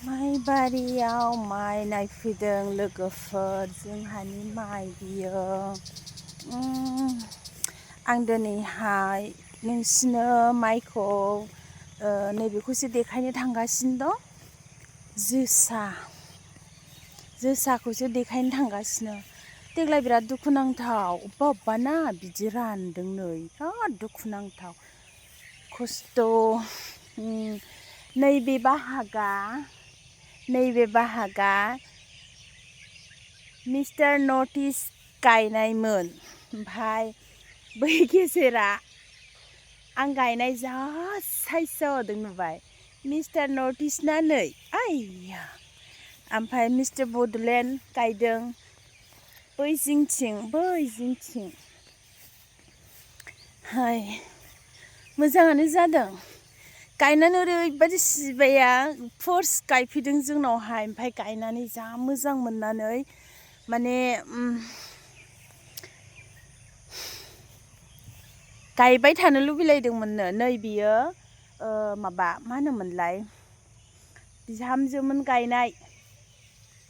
माइ बारियाव माइ नायफैदों लोगोफोर जोंहानि माइ बियो आं दिनैहाय नोंसिनो माइखौ नैबेखौसो देखायनो थांगासिनो दं जोसाखौसो देखायनो थांगासिनो देग्लाय बिराद दुखुनांथाव अबेबा ना बिदि रानदों नै बिराद दुखुनांथाव खस्थ' नैबे बाहागा मिस्टार नर्थ इस्ट गायनायमोन ओमफ्राय बै गेजेरा आं गायनाय जा साइज जादों नुबाय मिस्टार नर्थ इस्टना नै आइया ओमफ्राय मिस्टार बड'लेण्ड गायदों बै जिंथिं हाय मोजाङानो जादों गायनानै ओरैबादि सिबाया फार्स्ट गायफैदों जोंनावहाय ओमफ्राय गायनानै जा मोजां मोननानै माने गायबाय थानो लुबैलायदोंमोननो नै बियो मा होनोमोनलाय बिहामजोमोन गायनाय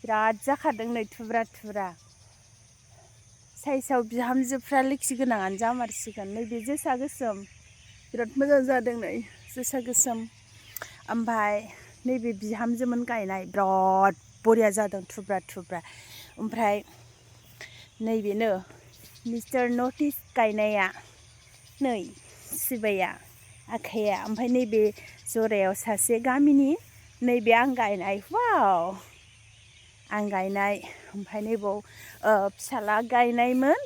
बिराद जाखादों नै थुब्रा साइसाव बिहामजोफ्रा लोखि गोनाङानो जामारसिगोन नैबे जोसा गोसोम बिराद मोजां जादों नै जोसा गोसोम ओमफ्राय नैबे बिहामजोमोन गायनाय बिराद बरिया जादों थुब्रा ओमफ्राय नैबेनो मिस्टार नर्थ इस्ट गायनाया नै सिबाया आखाइया ओमफ्राय नैबे जरायाव सासे गामिनि नैबे आं गायनाय ओमफ्राय नैबाव फिसाला गायनायमोन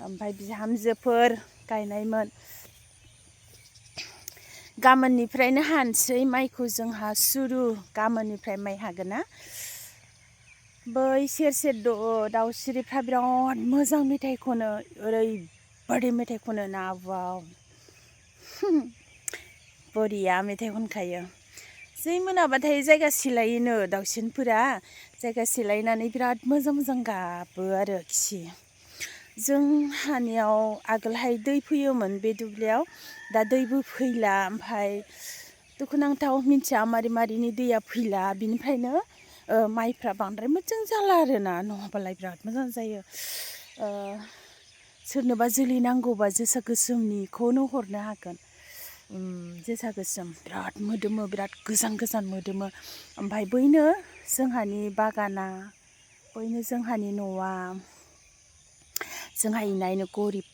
ओमफ्राय बिहामजोफोर गायनायमोन गाबोननिफ्रायनो हानोसै माइखौ जोंहा सुरु गाबोननिफ्राय माइ हागोन ना बै सेर दाउस्रिफ्रा बिराद मोजां मेथाइ खनो ओरैबादि मेथाइ खनो ना वाव बरिया मेथाइ खनखायो जै मोनाबाथाय जायगा सोलायोनो दाउसेनफोरा जायगा सोलायनानै बिराद मोजां गाबो आरोखि जोंहानियाव आगोलहाय दै फैयोमोन बे दुब्लियाव दा दैबो फैला ओमफ्राय दुखुनांथाव मिन्थिया मारै दैया फैला बिनिफ्रायनो माइफ्रा बांद्राय मोजां जाला आरोना नङाबालाय बिराद मोजां जायो सोरनोबा जोलै नांगौबा जोसा गोसोमनिखौनो हरनो हागोन जोसा गोसोम बिराद मोदोमो बिराद गोजान मोदोमो ओमफ्राय बैनो जोंहानि बागाना बैनो जोंहानि न'आ जोंहा इनायनो गरिब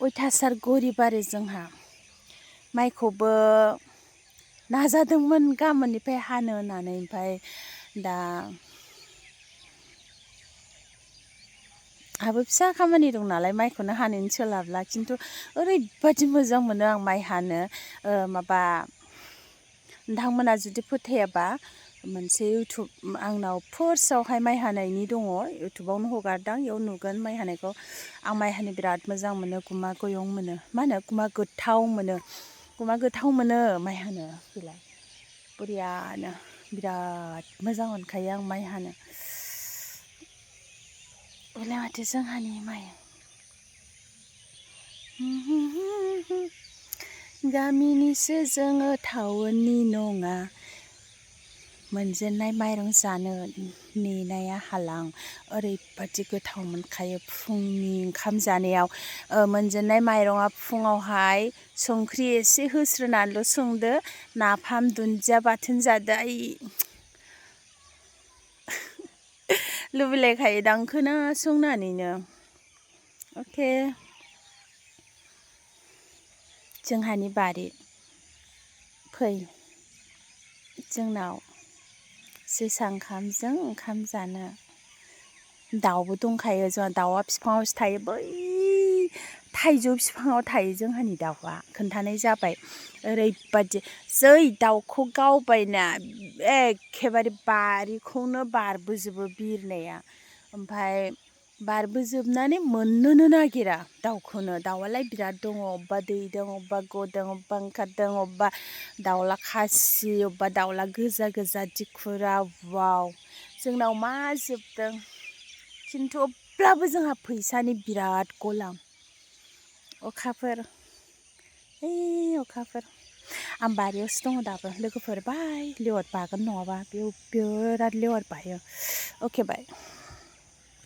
अयथासार गरिब आरो जोंहा माइखौबो नाजादोंमोन गाबोननिफ्राय हानो होननानै ओमफ्राय दा आहाबो फिसा खामानि दं नालाय माइखौनो हानोनो सोलाबला खिन्थु ओरैबादि मोजां मोनो आं माइ हानो नोंथांमोना जुदि फोथायाबा मोनसे इउटुब आंनाव फार्स्टआवहाय माइ हानायनि दङ इउटुबावनो हगारदां बेयाव नुगोन माइ हानायखौ आं माइ हानो बिराद मोजां मोनो गुमा गयं मोनो गुमा गोथाव मोनो माइ हानो बेलाय बरियानो बिराद मोजां मोनखायो आं माइ हानो बेलाय माथो जोंहानि माइ गामिनिसो जोङो टाउननि नङा मोनजेननाय माइरं जानो नेनाया हालां ओरैबादि गोथाव मोनखायो फुंनि ओंखाम जानायाव मोनजेननाय माइरङा फुङावहाय संख्रि एसे होस्रोनानैल' संदो नाफाम दुन्दिया बाथोन जादो लुबैलायखायोदां खोनासंनानैनो अके जोंहानि बारि फै जोंनाव जोसा ओंखामजों ओंखाम जानो दाउबो दंखायो जोंहा दाउआ बिफाङावसो थायो बै थाइजौ बिफाङाव थायो जोंहानि दाउआ खोन्थानाय जाबाय ओरैबादि जै दाउखौ गावबायना एखेबारे बारिखौनो बारबोजोबो बिरनाया ओमफ्राय बारबोजोबनानै मोननोनो नागिरा दाउआलाय बिराद दङ अबेबा दैदों अबेबा गदों अबेबा ओंखारदों अबेबा दाउला खासि अबेबा दाउला गोजा दिखुरा वाव जोंनाव मा जोबदों खिन्थु अब्लाबो जोंहा फैसानि बिराद गलाम अखाफोर आं बारियावसो दङ दाबो लोगोफोर बाय लेवार बागोन नङाबा बेयाव बिराद लेवार बायो अके बाय